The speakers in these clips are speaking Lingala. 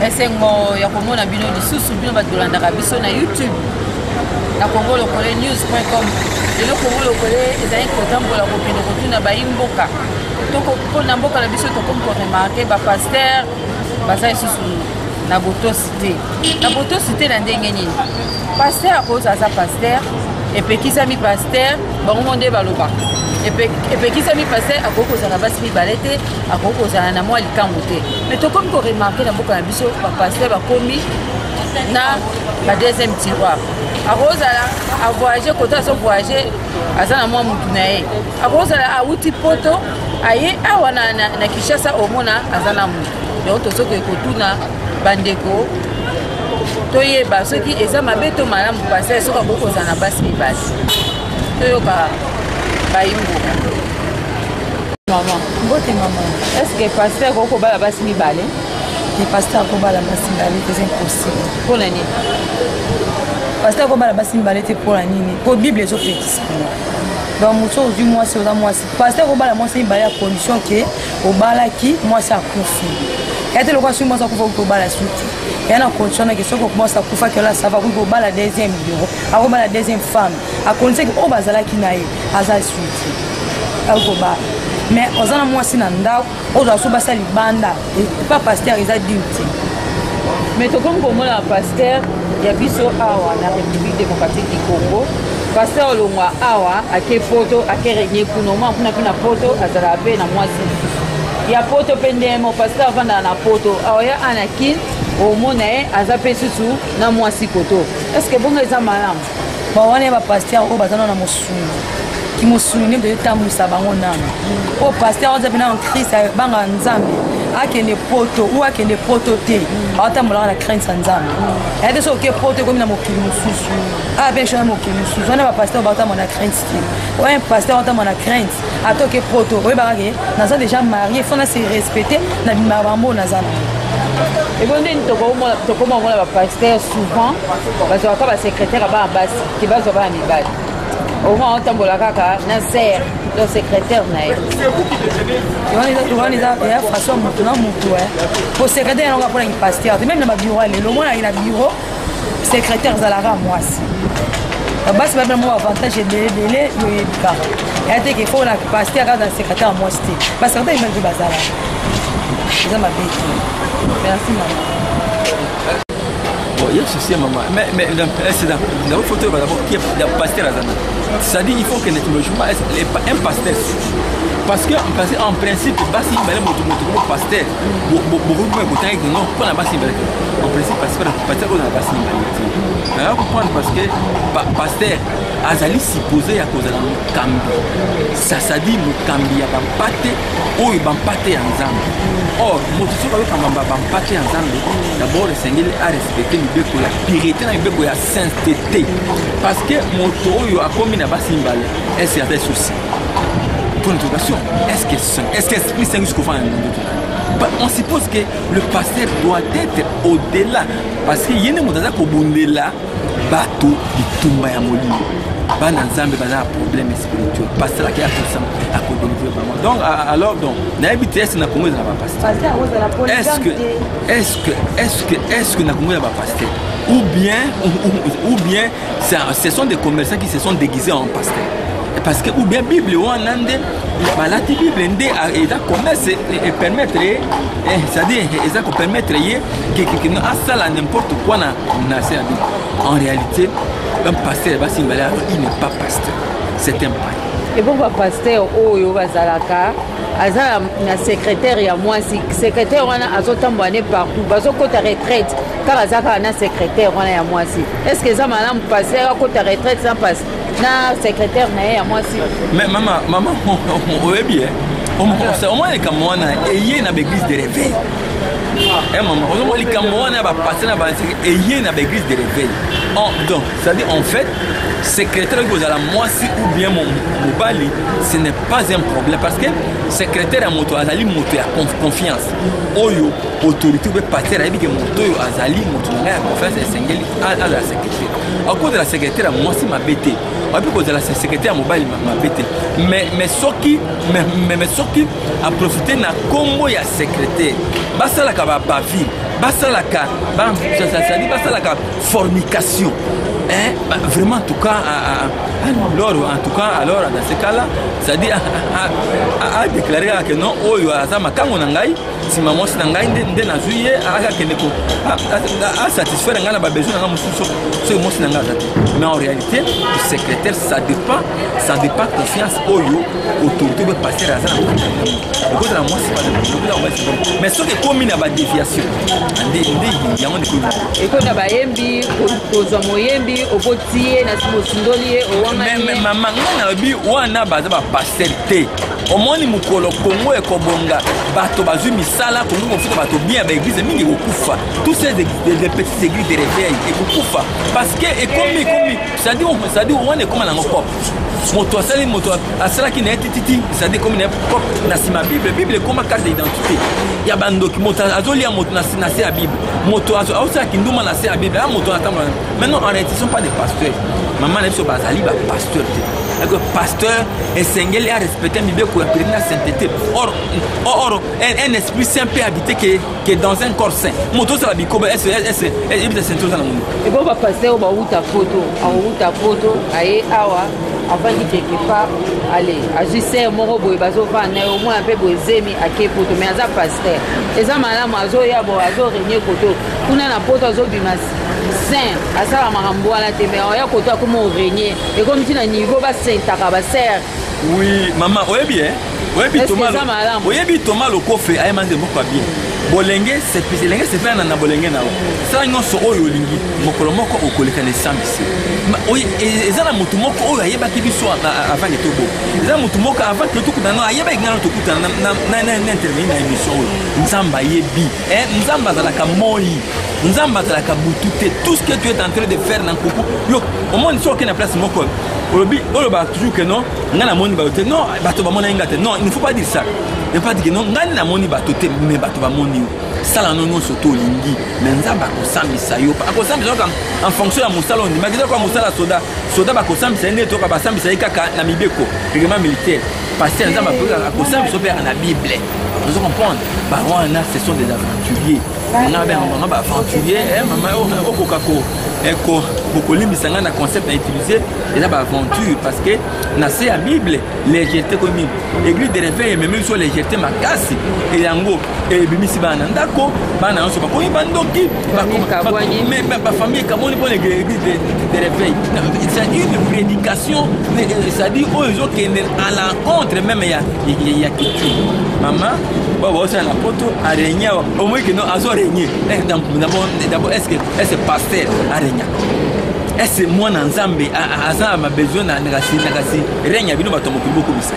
Esengo ya komona bino lisusu, bino bato bolandaka biso na YouTube na Congo Lokole news.com. Lelo Congo Lokole ezali kotambola kokende kotuna bayi mboka mpo na mboka na biso. Tokomi koremarquer bapasteur baza lisusu na botosi te. Na botosi te na ndenge nini? Pasteur akoza aza pasteur, epekisami pasteur, bango mo nde balobaka epekisami pasteur akoki kozala na basi mibale te, akoki kozala na mwa likambo te. Mais tokomi koremarquer na mboka na biso bapasteur bakomi na ba deuxième tiroir. Akozala avoyage, kote azovoyage aza na mwa mutu na ye. Akozala awuti Poto, aye awa na Kinshasa, omona aza na mutu. Donc tozokoki kotuna bandeko, toyeba soki eza mabe to malamu pasteur soki akoki kozala na basi mibale. Toyoka bayimboka. Mama. Mbote mama. Est ce que pasteur akoki kobala basi mibale? Te, pasteur akobala basi mibale te, eza impossible. Mpo na nini? Pasteur akobala basi mibale te. Mpo na nini? Mpo Bible ezopekisa. Donc moto ozwi mwasi, oza mwasi, pasteur akobala mwasi mibale ya condition ke obalaki mwasi akufi ya te. Lokola soki mwasi akufa, okoki kobala su te. Ya na condition nake soki mwasi akufaki ola sava, akoki kobala deuxième bureau, akobala deuxième femme à condition ke oyo bazalaki na ye aza su te, akoki kobala. Mais oza na mwasi na ndako, ozwa so basa libanda pa pasteur, eza digne te. Mais tokomi komona pasteur ya biso awa na République démocratique du Congo, pasteur olongwa awa ake Poto, ake régner kuna, omona kuna mpe na Poto azalaka mpe na mwasi mosusu ya Poto mpe. Ndemo pasteur avandaka na Poto, aoya ana Kin, omona ye aza mpe susu na mwasi koto. Est ce que bongo eza malamu? Bon, wana ya bapasteur oyo baza nano na mosuni, kimosuni nde toetambwisa bango nano. Oyo pasteur aza mpena en Christ, abanga Nzambe, akende Poto ou akende Poto te, aotambolaka na crainte ya Nzambe. Eya te soki oke Poto, ekomi na mokili mosusu, aya mpe na mokili mosusu. Wana bapasteur baotambola na crainte te. Oyo pasteur aotambola na crainte, ata oke Poto, oyebaka ke naza déjà marié, faut na se respecter na bimaka bango naza na. Ebo ndeni tokoma omona bapasteur souvent bazwaka basecrétaire ya bana basi ke bazwa bana mibali. Omona otambola kaka na ser, donc secrétaire na ye. Wana eza ya façon motu na motu. Po secrétaire yango aponaki pasteur te. Même na babureau ya lelo, omonaki na bureau secrétaire ezalaka mwasi. Basi babina mwa avantage ebele ebele, yo oyebi kaka. Ya te ke faut na pasteur kaka na secrétaire ya mwasi te. Basecrétaire mibali mpe bazalaka, eza mabe te. Merci mama. Bon, il y a souci, maman. Mais c'est dans la photo, d'abord, qui est le pasteur Azana. C'est-à-dire, il faut que logiquement, un pasteur. Parce que en principe, basi mibale, moto moto comme pasteur, beaucoup de non, pas la basi mibale. En principe, pasteur, pasteur, on a basi mibale. Alors, comprendre parce que pasteur azali supposé ya kozala mokambi, ça c'est-à-dire mokambi ya bampate oyo bampate ya Nzambe. Or moto soki azokamba bampate ya Nzambe, d'abord esengeli arespecte mibeko ya pureté na mibeko ya sainteté. Parce que moto oyo akomi na basi mibale, est ce que aza souci pour interrogation? Est ce que esprit saint jusqu'au na ndoto? On suppose que le pasteur doit être au-delà, parce que ye nde moto aza kobundela bato bitumba ya molimo. Bana Nzambe baza na problème spirituel, pasteur ake akosama akodélivre bango. Donc alors, donc nayebi te, est-ce na Congo eza na bapasteur? Est-ce que na Congo eza bapasteur ou bien ce sont des commerçants qui se sont déguisés en pasteur? Parce que ou bien Bible wana nde balati, Bible nde eza commerce epermettre ye, c'est-à-dire eza kopermettre ye asala n'importe quoi na se ya Bible. En réalité, un pasteur basi mibale, il n'est pas pasteur, c'est un païen. Ebongo bapasteur oyo bazalaka, aza na secrétaire ya mwasi, secrétaire wana azotambola ne partout, bazokota retraite kaka, aza kaka na secrétaire wana ya mwasi, est ce que eza malamu pasteur akota retraite na na secrétaire na ye ya mwasi? Mais mama, mama, oyebi, omona likambo wana eye na baeglise de réveil. Mama, ozomona likambo wana ya bapasteur na eye na baeglise de réveil. Donc c'est-à-dire, en fait, secrétaire oyo kozala mwasi ou bien mobali, ce n'est pas un problème, parce que secrétaire ya moto azali moto ya confiance oyo autorité obe pasteur ayebi ke moto oyo azali moto na ngai ya confiance, esengeli azala secrétaire. Akozala secrétaire ya mwasi mabe te. Oyebi kozala secrétaire ya mobali mabe te, mais soki mais soki aprofite na nkombo ya secrétaire, basalaka babavure, basalaka, c'est-à-dire basalaka fornication, hein, bah, vraiment, en tout cas, alors, en tout cas, alors, dans ce cas-là, c'est-à-dire a déclaré que non, oyo aza makango na ngai, nsima mwasi na ngai nde nazwi ye, akakende ko asatisfaire ngai na babesoin na ngai mosusu soki mwasi na ngai aza te. Mais en réalité, secrétaire, ça dépend confiance oyo autorité oyo pasteur aza na ekozala mwasi, ekozala mobali. Mais soki ekomi na badéviation, nde yango nde ekomi. Ekomi na bayembi, kozwa moyembi, okoti ye na nsima, osundoli ye, owangani ye. Mama, ngai nalobi wana baza bapasteur te. Omoni, mokolo Kongo ekobonga, bato bazwi misala, Kongo kofuta bato bien, baéglise mingi ekokufa. Tous ces des petites églises de réveil ekokufa, parce que ekomi, c'est-à-dire wana ekoma nango pop. Moto asali, moto asalaki na ye tititi, c'est-à-dire ekomi na ye pop na nsima. Bible ekoma carte d'identité ya bandoki. Moto azolia moto na se ya Bible, moto aosalaki nduma na se ya Bible, a moto atambola. Maintenant, en réalité, ce sont pas des pasteurs. Mama na biso, bazali bapasteur te. Pasteur esengeli arespecte mibeko ya purité na sainteté. Or un esprit saint peut habiter que dans un corps saint. Moto osala bikoba, ebisa sainteté oza na mono. Ebo bapasteur oyo bauta Poto, akouta Poto, aye awa, avandi quelque part, ale azwi sœur moko boye, bazovanda na ye, omona mpe boye zemi, ake Poto, mais aza pasteur. Eza malamu? Azoya bo azorégner koto kuna na Poto, azobima saint, asala makambo wana te, mais oya koto akoma orégner, ekomi ntina niveau basentaka basœur. Oui, mama, oyebi, eh? Oyebi Thomas, oyebi Thomas Lokofe, ayema nde moko ya bien. Bolenge elenge sepela na bolenge na yo, sala nyonso oyo olingi, mokolo moko okoleka na esambisi. Eza na motu moko oyo ayebaki biso avant ke tobo, eza na motu moko avant ke tokutana, ayebaki ngai na tokutana na intervenir na émission oyo. Nzambe ayebi. Nzambe azalaka moi, Nzambe azalaka butu te. Tout ce que tu es en train de faire na nkuku yo, omoni, soki okende na place moko, olobi, olobaka toujours que non, ngai namoni bato te, non, bato bamonaki nga te. Non, il ne faut pas dire ça. Il ne faut pas dire que non, ngai namoni bato te, mais bato bamoni yo. Sala no nyonso to olingi, mais Nzambe akosambisa yo, akosambisa yo en fonction ya mosala ondimaki. Eza kwa mosala soda. Soda bakosambisa ye nde toyoka basambisa ye kaka na mibeko, règlement militaire. Pasteur, Nzambe akosambisa yo mpe na Bible. Ozo comprendre? Bawana, ce sont des aventuriers. Nga bengaka baaventurier. Mama, okoka kolimbisa ngai na concept na utiliser, eza baaventure, parce que na se ya Bible, légèreté komi. Église de réveil ememi biso légèreté makasi, eyango ebimisi bana na ndako, bana nyonso bakomi bandoki, bafamille ekabwani mpona église de réveil. C'est une prédication, c'est-à-dire oyo ezokende à l'encontre même ya culture. Mama, oyo baosala na Poto, arégner awa, omoi keno azo régner. D'abord, est ce pasteur arégna? Est ce mwana Nzambe aza na besoin na kasi règne ya bino bato ya mokili bokomisa?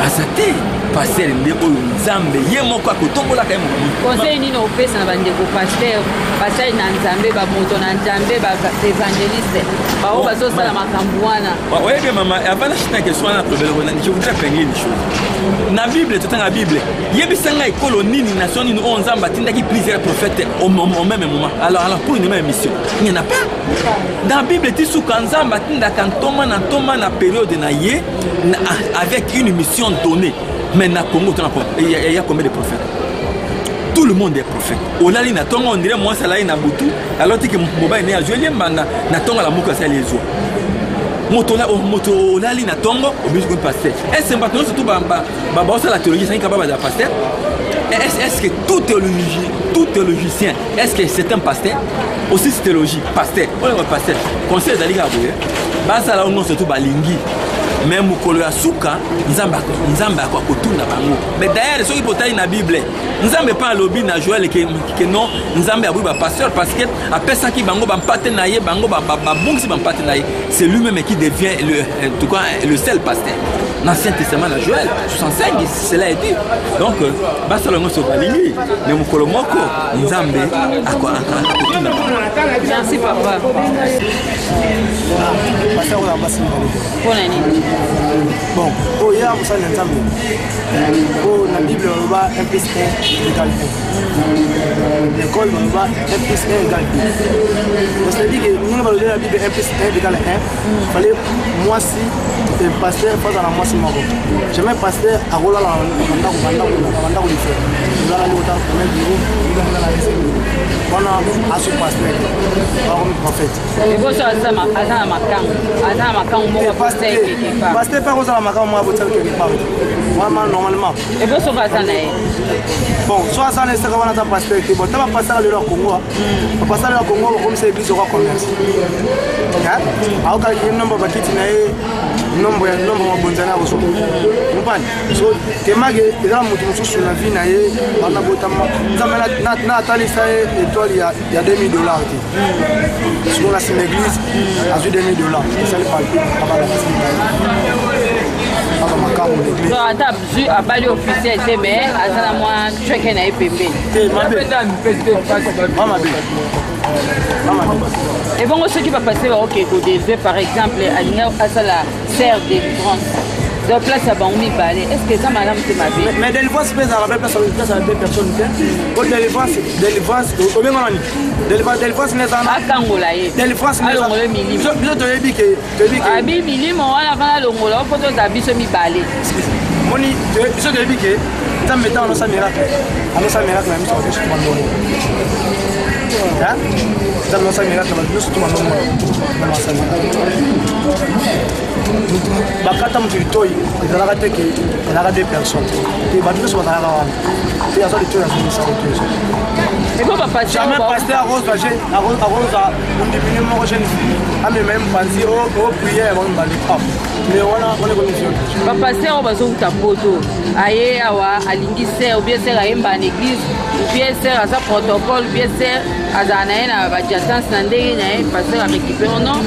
Aza te. Pasteur nde oyo Nzambe ye moko akotombolaka ye. Conseil nini opesa na bandeko pasteur, basali na Nzambe, bamoto na Nzambe, baévangéliste, bao bazosala makambo wana? Oyebi, mama, avant nachita question wana, tobeleko, je voudrais épingler une chose na Bible. Totanga Bible, yebisa ngai ekolo nini, nation nini oyo Nzambe atindaki plusieurs prophètes au même moment, alors pour une même mission? Il n'y en a pas dans Bible. Ti suka, Nzambe atindaka ntoma na ntoma na période na ye, avec une mission donnée. Mais na Congo, il y a combien de prophètes? Tout le monde est prophète. Olali na ntongo, on dirait mwasi alali na butu, alors tike mobali ne azweli ye mbanga na ntongo, alamuki, asali ezwa moto. Moto olali na ntongo, obisi komi pasteur. Est ce bato nyonso tu baosala théologie esangi kaba bazala pasteur? Est ce que tout théologie, tout théologicien, est ce que c'est un pasteur aussi? Théologie, pasteur oyo, pasteur, conseil ezali kaka boye: basala oyo nyonso tu balingi, mais mokolo ya suka, Nzambe akotuna bango. Mais d'ailleurs, soki botali na Bible, Nzambe mpe alobi na Joel ke non, Nzambe aboyi bapasteur, parce que apesaki bango bampate na ye, bango babungisi bampate na ye. C'est lui-même qui devient le, en tout cas, le seul pasteur. L'Ancien Testament, na Joel 65, cela est dit. Donc basala nyonso balingi, mais mokolo moko Nzambe akotuna. Merci, papa. Mpona nini? Bon, oyo ye mosali na Nzambe, oyo na Bible baloba 1 plus 1 égale 1, l'école baloba 1 plus 1 égale 2. C'est-à-dire que ndenge balobi na Bible 1 plus 1 égale 1, fallait mwasi, pasteur faut azala mwasi moko. Jamais pasteur akolala na ndako, bandako différent, ozala lokota premier bureau, ozala wana aso pasteur, akomi prophète. Liboso aza na makangu, aza na makangu moko abotia quelque part. Pasteur mpe akozala makangu moko abotia quelque part vraiment normalement. Ebo soki aza na ye? Bon, so aza na esaka wana, aza pasteur te. Bon, ta bapasteur lelo ya Congo, bapasteur lelo ya Congo bakomisa église okwa commerce. Aokalaki nombre bakiti na ye, nombre ya nombre mabonza na kozwa mopani. So temake eza na moto mosusu na vie na ye, bana botama Nzambe na atalisa ye étoile ya 2000 $ te. Sikoyo na nsima église azwi 2000 $, esali palpe, abala basi aba makambo na église. Donc ata azwi, abali officiel te, mais aza na mwa treke na ye pembeni. Te, mabe, mabe, mabe. Ebongo soki bapasteur baoke kodélivre, par exemple alingi asala sœur délivrance, donc place ya bango mibale, est ce que eza malamu te, mabe? Mais délivrance mpe ezalaka mpe place ya deux personnes te. O délivrance, délivrance obenga nani? Délivrance, délivrance ne ezala Akangola ye. Délivrance. Alongola milimo. Biso toyebi ke, toyebi ke Abi milimo wana fana alongola mpo tozala biso mibale. Moni, biso toyebi ke Nzambe ntango anosa miracle, anosa miracle na miso biso tumandongo. Nzambe anosa miracle na biso tumandongo, anosa miracle, bakata moto litoi, ezalaka te ke ezalaka deux personnes te. Bato nyonso bazalaka wana te, azwa litoi, azongisa litoi. Ebo bapasteur Jamais pasteur akozwa, akozwa mondimini moko jeune fille, amema ye mopanzi o prière bango mibale. Mais wana wana ekomi viol. Bapasteur oyo bazowuta Poto, aye awa, alingi sœur, ou bien sœur ayemba na église, ou bien sœur aza protocole, ou bien sœur azala na ye na badiatance na ndenge na ye, pasteur arécupère: non,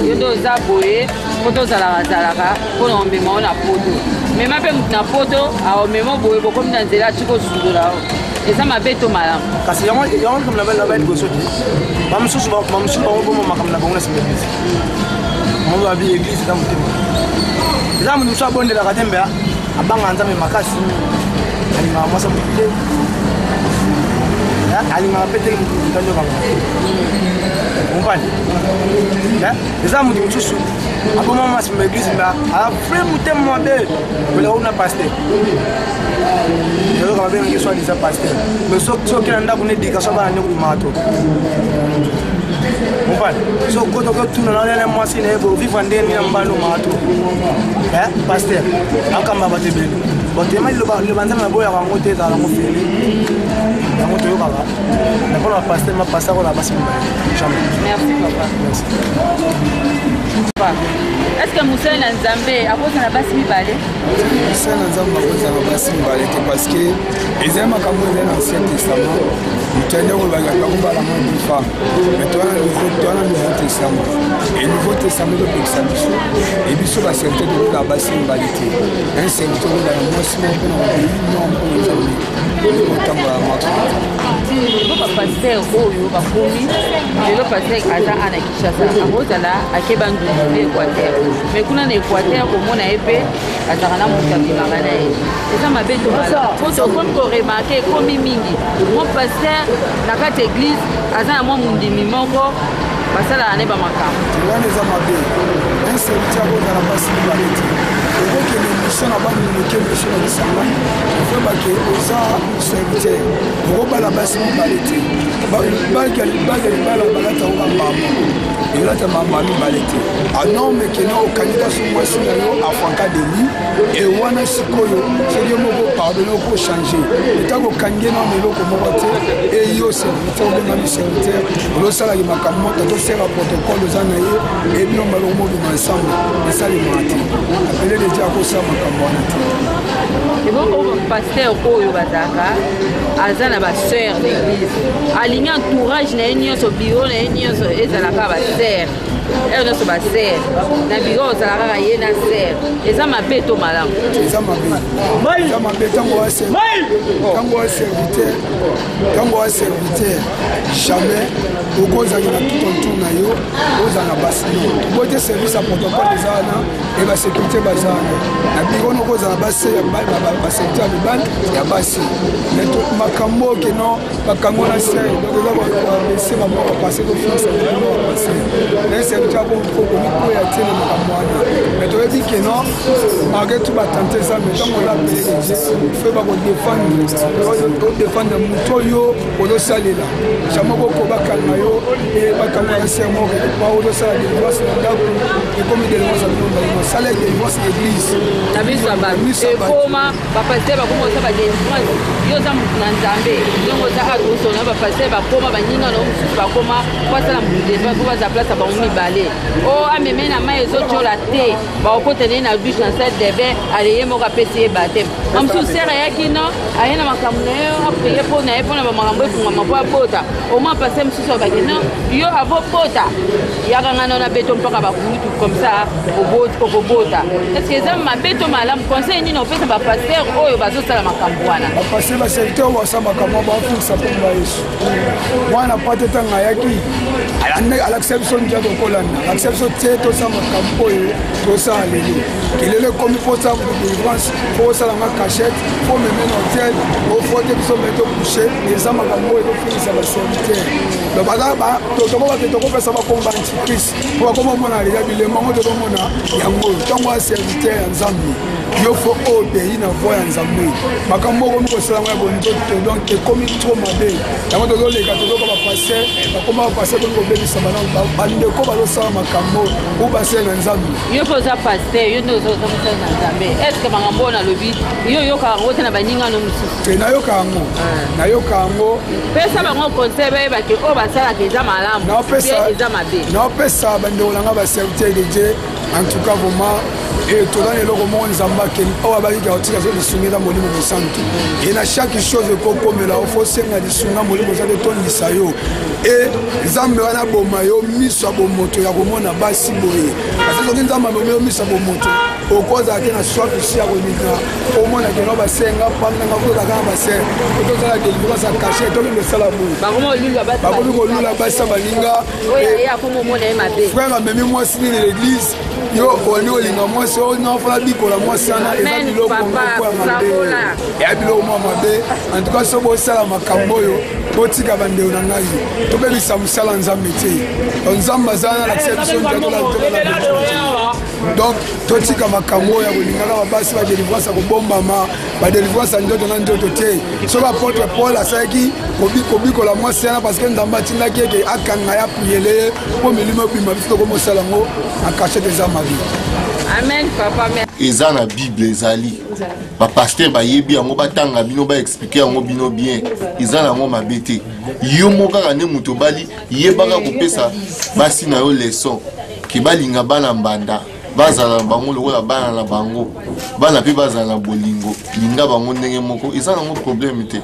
yo nde oza boye mpo tozalaka zalaka mpona omema o na Poto. Mema mpe motu na Poto, aomema boye, bokomi na nzela, atiki osundola o. Eza mabe to malamu? Kasi yango yango comme na liboso te, bamosusu, bamosusu bango boma makambo na bango na nsima église. Bango babi église eza motema, eza moto mosusu abondelaka te, mbe abangaka Nzambe makasi, alingaka mwasi motu te, alingaka mpe te motu anyokanga, comprendre? Eza moto mosusu aboma mwasi ma église, mbe afre motema mabe koleka kuna pasteur. Yoyoka babengaki soi disant pasteur, mais soki na ndako na éducation bana nde kobimaka to comprendre. So kota kotuna na lele mwasi na ye bovivre ndenge nini na mobali omaka to pasteur akamba bato ebele. Bato yema liloba Nzambe naboyaka yango te, ezala yango fele, yango toyokaka. Mais mpona bapasteur, ma pasteur kola basi mibale, jamais. Merci papa. Merci. Est ce que mosali na Nzambe akozala basi mibale? Mosali na Nzambe akozala basi mibale te, parce que ezali makambo ezali na Ancien Testament. Moto ande kolobaka bakobala mwa deux femmes, mais towana Nouveau Testament, et Nouveau Testament ezopekisa biso. E biso baserviteur tolobaka basi mibale te. Un serviteur olobaka mwasi moko mpona mobili moko mpona Nzambe, otambola marche. Bo bapasteur oyo bakomi lelo, pasteur aza ana Kinshasa, akozala ake Bandundu mpe Équateur, mais kuna na Équateur komona ye mpe azalaka na moto abimaka na ye, eza mabe to malamu? Po tokomi koremarquer ekomi mingi, mo pasteur na kati église aza na mwa mondimi moko basalaka ne bamakambo. Wana eza mabe. Un serviteur akozala basi mibale te. Okokende mission na Bandundu, ke mission na Kisangani, oyebake oza serviteur, okobala basi mibale te. Bague libala balata yango bambama, elata mamba mibale te. Anorme kena okangi kaso mwasi na yo afranka deli e wana. Sikoyo soki yo moko pardonne, okochange. Ntango okangi ye nano eloko moko te, e yo serviteur obengami serviteur, ozosalaki makambo moko tosala protocole, oza na ye, ebino baloko mobima ensemble, esalemaka te. Apele deja akosala makambo wana te. Ebongo pasteur oyo bazalaka aza na basœur d'église, alingi entourage na ye nyonso, bureau na ye nyonso ezalaka basœur. Heure nyonso ba sœur na bureau ozala kaka ye na sœur, eza mabe to malamu? Eza mabe, eza mabe. Ntango wa serviteur, ntango wa serviteur, jamais okozala na tout autour na yo ozala na basi. No bote service ya protocole eza wana e basécurité baza wana na biro, noko ozala basi ya baserviteur ya mibali ya basi. Mais makambo oke no bakango na se, donc eza babaisse bango bapase kofinisa bango bapase na serviteur komikoya te na makambo wana. Mais toyebi ke non, malgré tout batante eza, mais ntango oza pele de Dieu, fe bakodefendre, odefendre moto oyo ozosalela. Jamais boko bakanga yo e bakanga na ser moko quelque part ozosala délivrance na ndako, ekomi délivrance ya bino mbalimo. Sala délivrance na église. Na miso ya bato ekoma bapasteur bakoma kosala badélivrance. Yo oza motu na Nzambe, ndenge oza atosona bapasteur bakoma baninga na yo mosusu, bakoma po asala motu délivrance po baza place ya bango mibale. O ameme na mai ezotiola te, bakokota naye na douche na salle de bain, aleye moko apesi ye baptême. Ma mosusu sere ayaki no aye na makambo na ye, aprier mpo na ye mpo na bamakambo efungwama mpo abota. Omwa pasteur mosusu abaki no yo avobota, yaka nga nano abeto mpaka bakulutu, comme ça okobota. Est ce que eza mabe to malamu? Conseil nini opesa bapasteur oyo bazosala makambo wana? Bapasteur, baserviteur oyo basala makambo bafungisa nkombo ya Yesu. Mwana pate ntango ayaki, alakisa biso nzela tokolanda, alakisa biso te tosala makambo oyo tosala lelo. Kelelo ekomi mposa délivrance, fo osala nga cachette, fo meme na hotel, ofrote biso me tocouche. Eza makambo oyo ekofingisa baserviteur. Donc tokobake tokopesa bakomba antichrist mpo bakoma omona deja bilembo yango. Tozomona yango oyo ntango ya serviteur ya Nzambe, yo fo obéi na voix ya Nzambe. Makambo okomi kosala yango ya bonzoto, donc ekomi trop mabe. Yango tozoleka, tozoka bapasteur bakoma bapasteur komi kobebisa bandeko bazosala makambo o basele na Nzambe. Yo mpe oza pasteur, yo nde oza mosali na Nzambe. Est ce que makambo oyo nalobi, yo oyokaka yango te na baninga no mosusu? Te, nayoka yango, nayoka yango. Pesa bango conseil bayebake oyo basalaka eza malamu te, eza mabe. Naopesa bandeko na nga baserviteur de Dieu, en tout cas vraiment toza na eloko moko Nzambe akeli oyo abakika kotika so lisunga, eza Molimo Mosantu. E na chaque chose ekokomela, ofo osenga lisunga Molimo Mosantu etondisa yo. E Nzambe wana aboma yo miso ya bomoto ya komona basi boye, parce soki Nzambe abomi yo miso ya bomoto, okozala te na soif si ya kolinga omona keno basenga pandanga kozala kaka base tozala délivrance ya cachet, tokende osala boye. Bakomi kolula basi ya baninga. Frère amemi mwasi nini na l'église, yo olingi olinga mwasi oyo nafala bikola mwasi wana. Eza biloko moko ya mabe, eya biloko moko mabe. En tout cas so bosala makambo oyo, botika. Bandeko na ngai, tobebisa mosala Nzambe te. Nzambe aza na alakisa biso nzela. Donc totika makambo oyo ya kolingaka babasi, badélivrance ya kobombama, badélivrance ya nzoto na nzoto te. Soki apôtre Paul asalaki kobikola mwasi wana parce que Nzambe atindaki eke akanga ya priele ye mpo milimo ebima, biso tokomosala yango na cachette, eza mabe. Amen, papa. Eza na Bible, ezali bapasteur bayebi yango, batanga bino, baexpliquer yango bino bien. Eza nango mabe te. Yo moko kaka nde moto obali, yebaka kopesa basi na yo leçon ke balinga bana mbanda, bazala na bango lokola bana na bango, bana mpe bazala na bolingo, linga bango ndenge moko. Eza nango problème te.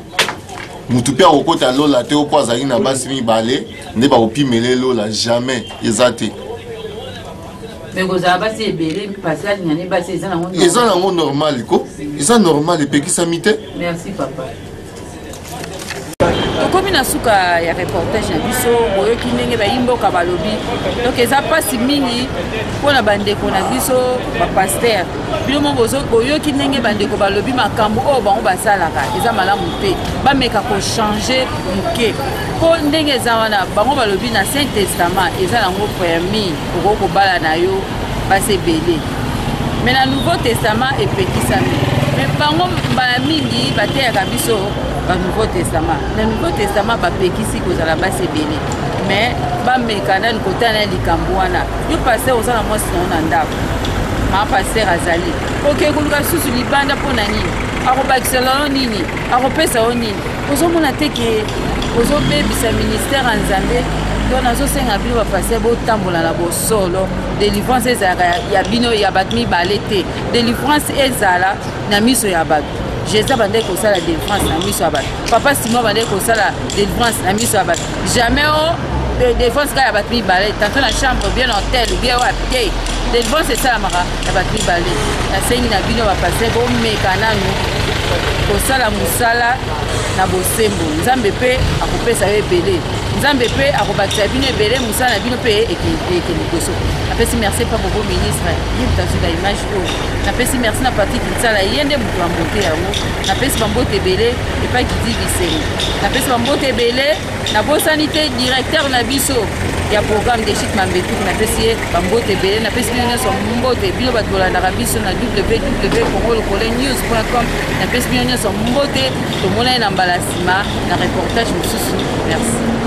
Motu mpe akokota lola te mpo azalaki na basi mibale nde bakopimela lola, jamais, eza te. Mais kozala basi ebele, pasi alinga ne basi, eza nango? Eza nango normal ko, eza normal, epekisami te. Merci, papa. Tokomi na suka ya reportage na biso. Boyoki ndenge bayimboka balobi. Donc eza mpasi mingi mpona bandeko na biso bapasteur. Bino mo boyoki ndenge bandeko balobi, makambo oyo bango basalaka eza malamu te. Bameka kochanger moke, mpo ndenge eza wana, bango balobi na Saint Testament eza nango permis, okoki kobala na yo basi ebele, mais na Nouveau Testament epekisami. Mais bango mbala mingi bateyaka biso banouveau testament. Na Nouveau Testament bapekisi kozala basi ebele, mais bameka nani kotala na likambo wana. Yo pasteur oza na mwasi na yo na ndako, mama pasteur azali, okei koluka lisusu libanda mpo na nini? Akobakisela yo nini? Akopesa yo nini? Ozomona te ke ozobebisa ministère ya Nzambe? Donc nazosenga bino bapasteur, botambola na bosolo. Délivrance ezalaka ya bino ya bato mibale te, délivrance ezala na miso ya bato. Jésus abandaki kosala délivrance na miso ya bato, papa Simon abandaki kosala délivrance na miso ya bato. Jamais o Délivrance kaka ya bato mibale, tanto na chambre, bien na hotel, bien wapi te. Délivrance esalamaka ya bato mibale. Nasengi na bino bapaster, bomeka nanu kosala mosala na bosembo. Nzambe mpe akopesa yo ebele, Nzambe mpe akobakisa bino ebele, mosala na bino mpe eke liboso. Napesi merci mpa bobo ministre, ye moto azwi baimage oyo. Napesi merci na Patrik Nsala, ye nde moto ya mbote yango. Napesi bambote ebele epai Kidi Bisengo, napesi bambote ebele. Nabosani te directeur na biso ya programme de Chic Mambetuku, napesi ye bambote ebele. Napesi bino nyonso mbote, bino bato bolandaka biso na www.congolokolenews.com. Napesi bino nyonso mbote. Tomonani na mbala nsima na reportage mosusu. Merci.